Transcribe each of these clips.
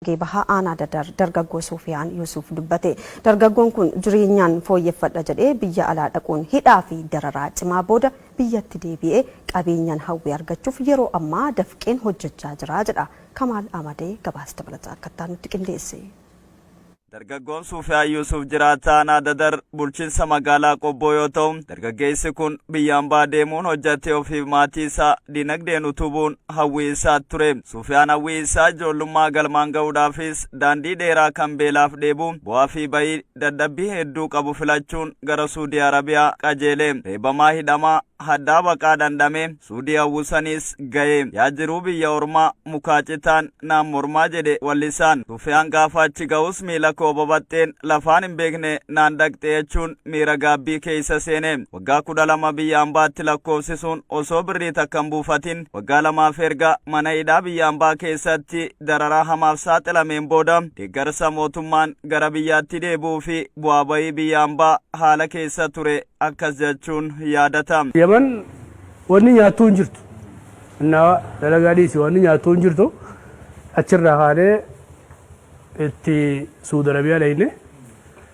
Harargee Bahaa Aanaa Dadar dargaggoo Suufiyaan Yusuuf dubbate. Dargaggoon kun jireenyaan fooyyeffadha jedhee biyya alaa dhaquun hidhaa fi dararaa cimaa booda biyyatti deebi'ee qabeenyaan hawwee argachuuf yeroo ammaa dafqeen hojjechaa jira jedha. Kamaal Amadee gabaasa dabalataa akka nutti qindeesse. Dargaggoon Suufiyaan Yuusuf jiraataa Aanaa Dadar bulchiinsa magaalaa Qobboo yoo ta'u, dargaggeessi kun biyya ambaa deemuun hojjetee ofiif maatii isaa dinagdeen utubuun hawwii isaa ture. Suufiyaan hawwii isaa ijoollummaa galmaan ga'uudhaafis daandii dheeraa kan beelaaf dheebu, bu'aa fi bayii dadhabbii hedduu qabu filachuun gara Suudii Arabiyaa qajeele. Reebamaa, hidhamaa, haddaa baqaa dhandhame Suudii hawwusaniis ga'e. "Yaa jiruu biyya ormaa, mukaa citaan naan mormaa," jedhe wallisaan. Sufiyaan gaafa achi ga'us "miila koo babaxxeen lafaan hin beekne naan dhaqxe" jechuun miira gaabbii keessa seene. Waggaa 12 biyya ambaatti lakkoofsisuun osoo birrii takka hin buufatin, waggaa 2f erga mana hidhaa biyya ambaa keessatti dararaa hamaaf saaxilameen booda deeggarsa mootummaan gara biyyaatti deebi'uu fi bu'aa bayii biyya ambaa haala keessa ture akkas jechuun yaadata. Yaman wanni nyaattuu hin jirtu. Innaa dalagaa dhiisi, wanni nyaattuu hin jirtu. Achirraa kaanee itti Suudi Arabiyaa dhayne.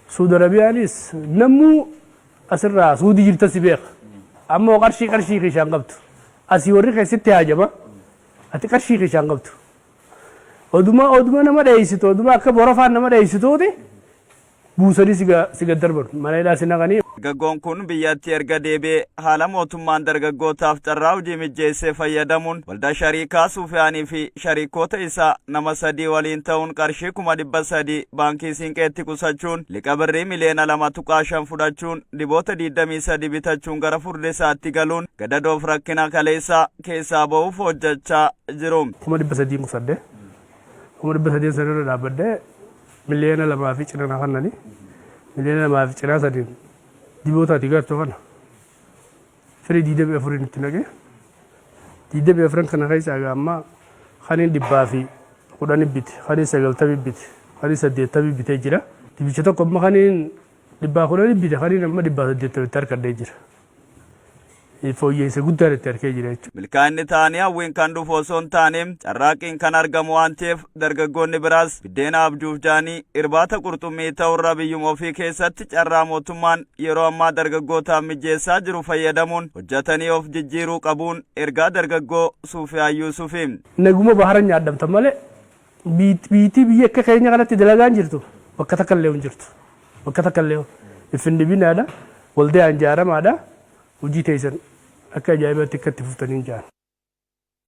Suudi Arabiyaanis namuu asirraa Suudii jirta si beeka. Ammoo qarshii keeshaan qabdu. Asii warri keessatti haajama. Ati qarshii keeshaan qabdu. Oduma nama dheeysitu, oduma akka borofaan nama dheeysituuti buusanii si gad darban, mana hidhaa si naqanii. Dargaggoon kun biyyatti erga deebi'ee haala mootummaan dargaggootaaf carraa hojii mijjeessee fayyadamuun waldaa shariikaa Suufiyaanii fi shariikoota isaa nama sadii waliin ta'uun qarshii 300,000 baankii Siinqeetti qusachuun liqa birrii miliyoona 2.5 fudhachuun diboota 23 bitachuun gara furdisaatti galuun gadadoof rakkina kaleessaa keessaa ba'uuf hojjechaa jiru. 300,000 qusadhe. 300,000 sanirra dhaabbadhee miliyoona 2 fi cina na kennanii, miliyoona 2 fi cinaa sadiin diboota ati gartu kana firii 24n itti naqee, 24n kana keessa egaa amma kaniin 110 bite, kaniin 90 bite, kaniin 80 bitee jira. Dibicha tokko amma kaniin 110 bite, kaniin amma 180tti harkadhee jira. Fooyya'insa guddaan itti harkee jira jechuudha. Milkaa'inni ta'anii hawwiin kan dhufu osoo hin taane carraaqqiin kan argamu waan ta'eef, dargaggoonni biraas biddeena abjuuf ja'anii irbaata qurxummii ta'urra biyyuma ofii keessatti carraa mootummaan yeroo ammaa dargaggootaaf mijeessaa jiru fayyadamuun hojjetanii of jijjiiruu qabuun ergaa dargaggoo Suufiyaan Yuusufi. Naguma bahara nyaadhamta malee biitii biyya akka keenya kanatti dalagaan jirtu bakka takka illee hin jirtu. Bakka takka illee ifin dhibinaadha. Waldaan ijaaramaadha. Hojii teessan akka ajaa'ibaatti akka itti fuftanii hin jaan.